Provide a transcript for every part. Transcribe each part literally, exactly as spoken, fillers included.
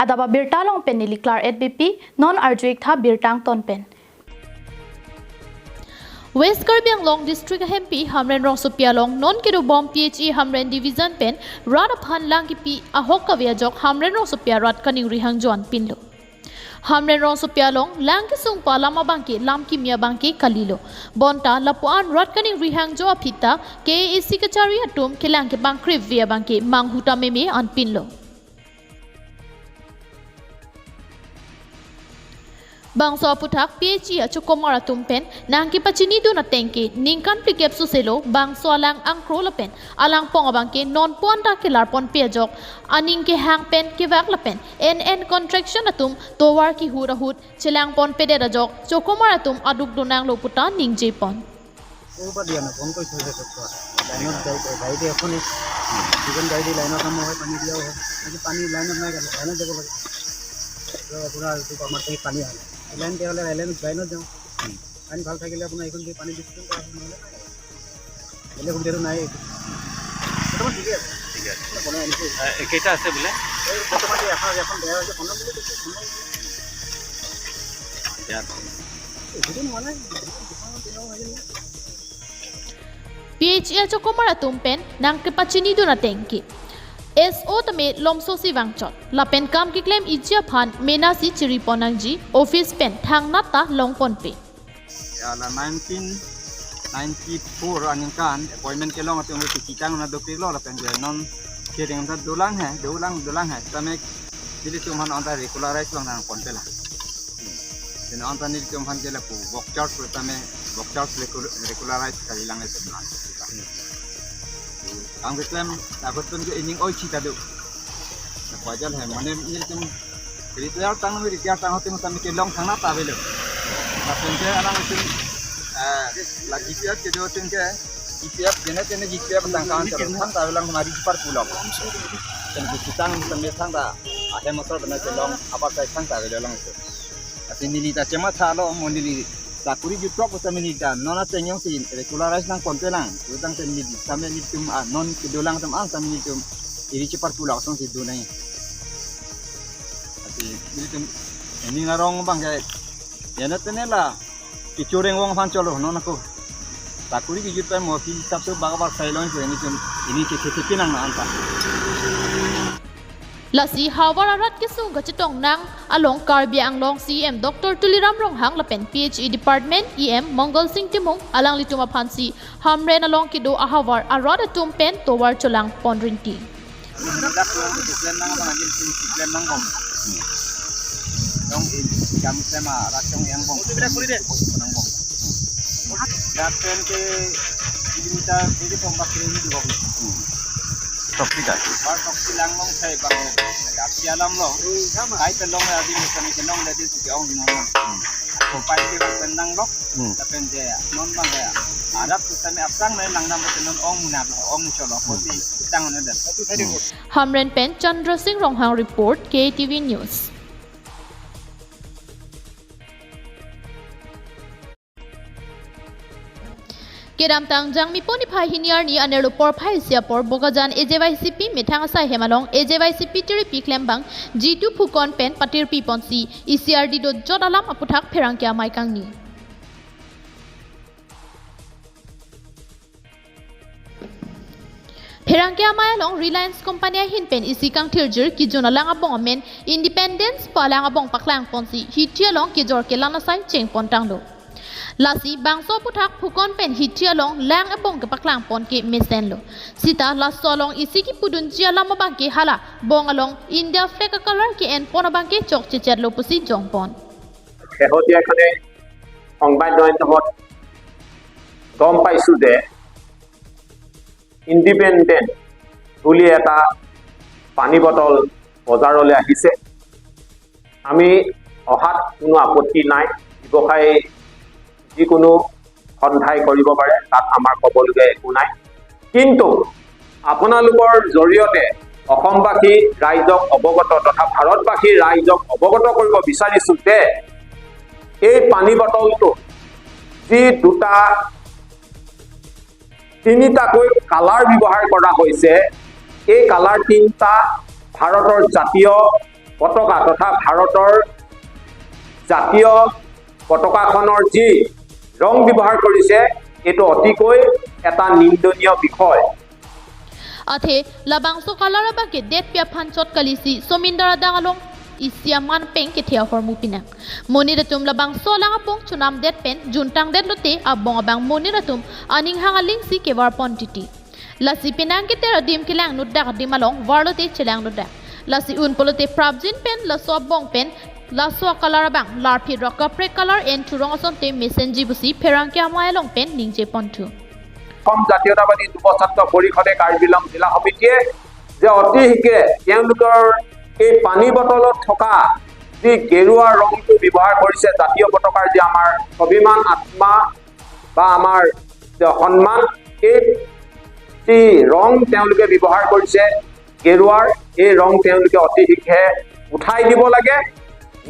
Adap abirta along pen neli Claret Beypi, non arju-ik tha birta angton pen. West Karbi Anglong District ahempi Hamren rongsopi along non kedobom P H E Hamren Division pen rat aphan lang kipi ahok kave ajok Hamren rongsopi arat kaningri hangjo anpinlo. Hamren rongsopi along lang kesung pu alam abangke lam kimi abangke kalilo. Bonta lapu-an rat kaningri hangjo aphi ta K A A C kachari atum kelang kepangkrip ave abangke manghu ta meme anpinlo. Bangso aputhak P H E achokomar atum pen nangkepachinidun ateng ke ningkan phlikep soselo bangso alang angkro lapen alangpong abangke nonpu anta kelarponpe ajok aning kehang pen kevak lapen N N Construction atum tovar kihut ahut chelangponpedet ajok chokomar atum aduk donanglo puta ningjepon. ক'ৰ পৰা দিয়া নাই, বন্ধ কৰি থৈ দিছে চোৱা। লাইনত গাড়ী, গাড়ী দি এখনেই, যিখন গাড়ী দি লাইনৰ কাম হয়, পানী দিয়াও হয়। আজি পানী লাইনত নাই কাৰণে লাইনত যাব লাগে। তো আপোনাৰ এইটো আমাৰ টেংকিত পানী আহে। লাইন বেয়া হ'লে লাইন, লাইনত যাওঁ। পানী ভাল থাকিলে আপোনাৰ এইখন দি পানী ডিষ্ট্ৰিবিউট কৰা হয়, নহ'লে নাই। বেলেগ সুবিধাটো নাই এইটো। বৰ্তমান ঠিকে আছে। ঠিকে আছে। বনাই আনিছোঁ। এ, এ, কেইটা আছে বোলে? এই বৰ্তমান এই এখন, এখন বেয়া হৈছে, বনাম বুলি কৈছোঁ, বনাম। ঠিকে আছে। এইটো হোৱা নাই, দুখন, তিনিখন হৈছে নেকি? P H E achokomar atum pen nangkepachinidun ateng ke S O tame lomsosi vangchot. Lapen kam keklem iji aphan menasi chiripon nangji, office pen thangnat ta longponpe. Ya, la nineteen ninety-four aningkan appointment kelong atum ke kitang na dopiklo lapen ke non kering ta dolang he, dolang, dolang he. Tame nelitum aphan anta regularize longnangponpe la. Then anta nelitum aphan ke lapu work charge tame work charge regu-, regularize kalilang le tum na. Kam keklem takut pun ke ining oi chita do. Wajar he, mane nelitum retire tang, retire tang hote tame kelong thangnat ta avelo. Lapen ke alanglitum, eh, la G P F kedo atum ke, G P F jene tene G P F tangka an terus thangta avelang mari jipar pulang. Tene ke kitang tame thangta, ahem asor bena kelong, apar sai thangta avelo lang itu. Ati neli ta chemathalo, mo neli sakuri jutprok ko tame neli ta non ateng jongsi regularize nangponpe lang. Utang tame neli, tame nelitum, ah, non kedolang atum an tame nelitum iri chepar pulang asonsi do nang. Ati nelitum ining arong abangke jene tene la kechoreng vong aphan cholo non ako. Sakuri kejut pen mo aphi hisap se bak bak sai long ko nelitum ini ke ke ke pinang na anta. Lasi havar arat kesung kachetong nang along Karbi Anglong C E M Doctor Tuliram Ronghang lapen P H E Department E M Mongal Sing Timung alanglitum aphansi Hamren along kedo ahavar arat atum pen tovar cholangpon rinti. Dak lo tu plan nang bang ajin sim si plan nang bom. Dong in jam sema rak dong yang bom. Bos nang bom. Dak plan ke kilometer ini tombak ini di bom. Tok kita. Bar tok silang long sai bang. Dak sialam long. Kai pelong ya di misalnya kelong dari si ong nang. Ko pai ke pendang lok, hmm, lapen je non bang ya. Arap tu kami apsang na langdam ke non ong muna ong cholo ko si tang na dan. Hamren pen Chandra Singh Ronghang report, K T V News. Kedamtang Jangmi pon niphai hini arni anerlo porphai isi apor Bokajan A J Y C P methang asai hem along A J Y C P tiripi klembang Jitu Phukon pen patirpi ponsi isi ardi dojot alam aputhak pherangke amei kangni. Pherangke amei along Reliance Company ahin pen isi kangthirjir kejun alang abong amen Independence pu alang abong paklang ponsi hithi along kejor kelang asai cheng pon tanglo. Lasi bangso aputhak Phukon pen hithi along lang abong kepaklang pon ke mesenlo. Sita laso along isi kipudunji alam abangke hala bong along India flag a-colour ke-en pon abangke chokchechetlo pusi jongpon. শেহতীয়া এখনে সংবাদ মাধ্যমত গম পাইছোঁ যে ইণ্ডিপেণ্ডেণ্ট বুলি এটা পানী বটল বজাৰলৈ আহিছে। আমি অহাত কোনো আপত্তি নাই, ব্যৱসায়ী যিকোনো সন্থাই কৰিব পাৰে, তাত আমাৰ ক'বলগীয়া একো নাই। কিন্তু আপোনালোকৰ জৰিয়তে অসমবাসী ৰাইজক অৱগত তথা ভাৰতবাসী ৰাইজক অৱগত কৰিব বিচাৰিছোঁ যে এই পানী বটলটো যি দুটা তিনিটাকৈ কালাৰ ব্যৱহাৰ কৰা হৈছে, এই কালাৰ তিনিটা ভাৰতৰ জাতীয় পতাকা তথা ভাৰতৰ জাতীয় পতাকাখনৰ যি ৰং ব্যৱহাৰ কৰিছে, এইটো অতিকৈ এটা নিন্দনীয় বিষয়। Athe labangso color abang kedet pi aphan chot kalisi Somindar adang along isi aman pen kethe ahormu pinang. Monit atum labangso alang apong chonamdet pen juntangdet lote abong abang monit atum aning hang alingsi kevar pon titi. Lasi penang keter adim kelang nutdak adim along varlote chelang nutdak. Lasi un pulote prapjin pen laso abong pen laso color abang larphi rok kaprek color en thurong asonte mesenji pusi pherangke amei along pen ningje ponthu. অসম জাতীয়তাবাদী যুৱ ছাত্ৰ পৰিষদে কাৰ্বি আংলং জিলা সমিতিয়ে যে অতি শীঘ্ৰে তেওঁলোকৰ এই পানী বটলত থকা যি গেৰুৱা ৰংটো ব্যৱহাৰ কৰিছে, জাতীয় পতাকাৰ যি আমাৰ স্বাভিমান আত্মা বা আমাৰ যে সন্মান, এই যি ৰং তেওঁলোকে ব্যৱহাৰ কৰিছে গেৰুৱাৰ, এই ৰং তেওঁলোকে অতি শীঘ্ৰে উঠাই দিব লাগে।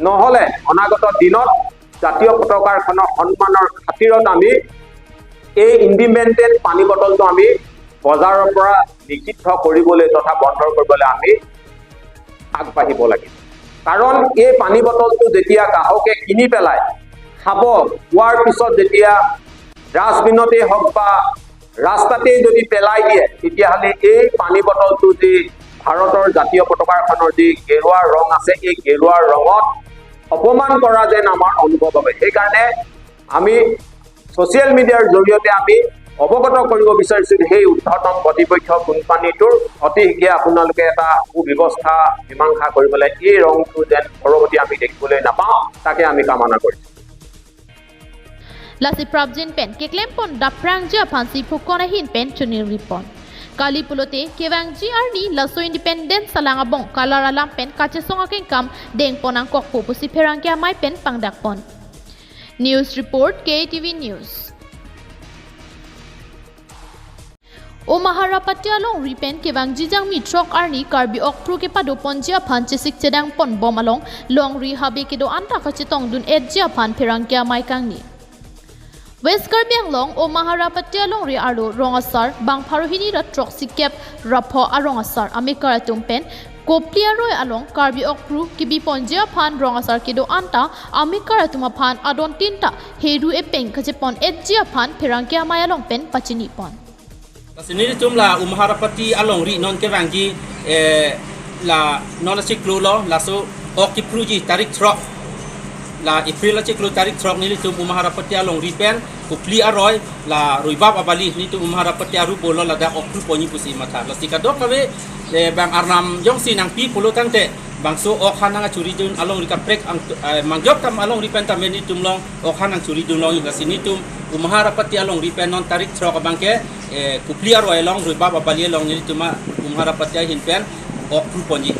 নহ'লে অনাগত দিনত জাতীয় পতাকাখনৰ সন্মানৰ খাতিৰত আমি এই ইণ্ডিপেণ্ডেণ্ট পানী বটলটো আমি বজাৰৰ পৰা নিষিদ্ধ কৰিবলৈ তথা বন্ধ কৰিবলৈ আমি আগবাঢ়িব লাগিব। কাৰণ এই পানী বটলটো যেতিয়া গ্ৰাহকে কিনি পেলাই খাব, খোৱাৰ পিছত যেতিয়া ডাষ্টবিনতেই হওক বা ৰাস্তাতেই যদি পেলাই দিয়ে, তেতিয়াহ'লে এই পানী বটলটো যি ভাৰতৰ জাতীয় পতাকাখনৰ যি গেৰুৱা ৰং আছে, এই গেৰুৱা ৰঙত অপমান কৰা যেন আমাৰ অনুভৱ হয়। সেইকাৰণে আমি ছ'চিয়েল মিডিয়াৰ জৰিয়তে আমি অৱগত কৰিব বিচাৰিছো যে সেই ঊৰ্ধ্বতম কৰ্তৃপক্ষ কোম্পানীটোৰ অতি শীঘ্ৰে আপোনালোকে এটা সুব্যৱস্থা মীমাংসা কৰি পেলাই এই ৰংটো যেন পৰৱৰ্তী আমি দেখিবলৈ নাপাওঁ, তাকে আমি কামনা কৰিছো। Lasi prapjin pen keklem pon daprangji aphansi phukon ahin pen chunir ripon. Kali pulote kevangji arni laso Independence alang abong color alam pen kachesong akengkam dengpon angkokpo pusi pherangke amei pen pangdakpon. News report, K T V News. Omaharapati alongri pen kevangji Jangmi throk arni Karbi Okphru kepadoponji aphan chesik chedang ponbom along longri habe kedo-an ta kachetongdun-etji aphan pherangke amei kangni. West Karbi Anglong Omaharapati alongri arlo rong asar bang pharo hini ra throksi kep ra pho arong asar amekar atum pen kopli aroi along Karbi Okphru kebiponji aphan rong asar kedo-an ta amekar atum aphan adon tin ta heru epeng kachepon-etji aphan pherangke amei along pen pachinipon. Lasi nelitum la Omaharapati alongri non kevangji, eh, la non achiklo lo, laso ok kephruji tarik throk. La April achiklo tarik throk nelitum Omaharapati alongri pen kopli aroi la ruibap abali nelitum Omaharapati arubo lo ladak ok phruponji pusi matha. Lasi kadokave, eh, bang arnam jongsi nangpi pulo tangte bangso ok han nangchuridun alongri kaprek ang, eh, mangjok kam alongri pen tame nelitum along ok han nangchuridun long, lasi nelitum Omaharapati alongri pen non tarik throk abangke, eh, kopli aroi along ruibap abali along nelitum Omaharapati ahin pen ok phruponji.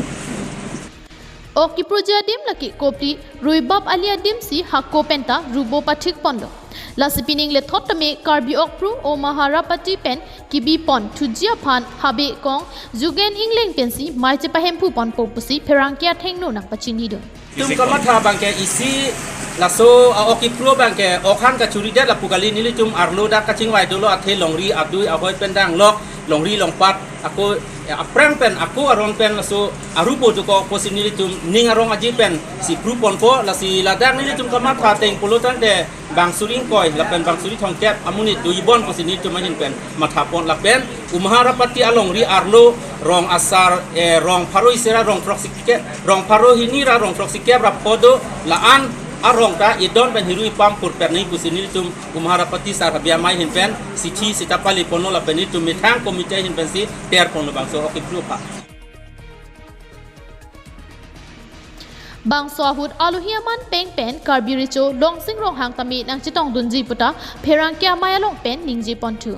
Ok kephruji adim lake kopli ruibap ali adimsi hako penta rubo pathikponlo. Lasi pining lethot tame Karbi Okphru Omaharapati pen kebipon thuji aphan habe kong Jugen Engleng pensi mei chepahemphuponpo pusi pherangke athengno nangpachinidun. Nelitum kamatha abangke isi laso a-ok kephru abangke ok han kachuridet lapu kali, nelitum arlo dak kachingvai dolo, athe longri adui ahoi pen danglok, longri longpat ako, eh, aphrang pen ako aron pen laso arubo dokok pusi nelitum ning arong aji pensi phruponpo. Lasi ladak nelitum kamatha ateng pulo tangte bang suri ingkoi lapen bang suri thomkep amonit dojibon pusi nelitum ahin pen mathapon lapen Omaharapati alongri arlo rong asar, eh, rong pharo isi ra rong throksi kep, rong pharo hini ra rong throksi kep ra pho do, la-an arong ta idon pen heru ipam purpet nangji pusi nelitum Omaharapati sar habe amei ahin pen chithi sita paliponlo lapen nelitum methang komite ahin pensi terponlo bangso ok kephru aphan. Bangso ahut alohi aman peng pen Karbi Recho Longsing Ronghang tame nangchetongdunji puta pherangke amei along pen ningjeponthu.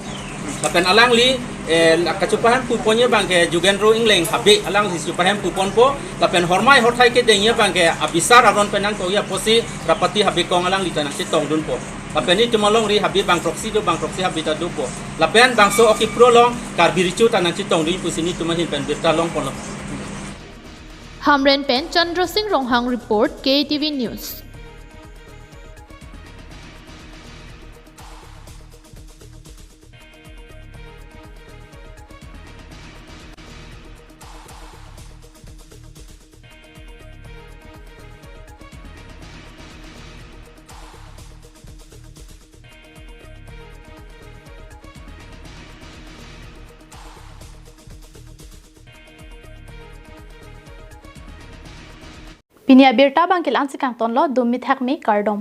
Lapen alangli, eh, la kachepahemphuponji abangke Jugendro Engleng habe alangli chepahemphuponpo. Lapen hormai horthai kedengji abangke abisar aron pen nangkokji apotsi Rapati habe kong alangli ta nangchetongdunpo. Lapen nelitum alongri habe bang throksi do, bang throksi habe ta dopo. Lapen bangso ok kephru along Karbi Recho ta nangchetongdun pusi nelitum ahin pen birta longponlo. Hamren pen Chandra Singh Ronghang report, K T V News. Pini abirta abang ke la-an si kangtonlo, dum mithak me, kardom.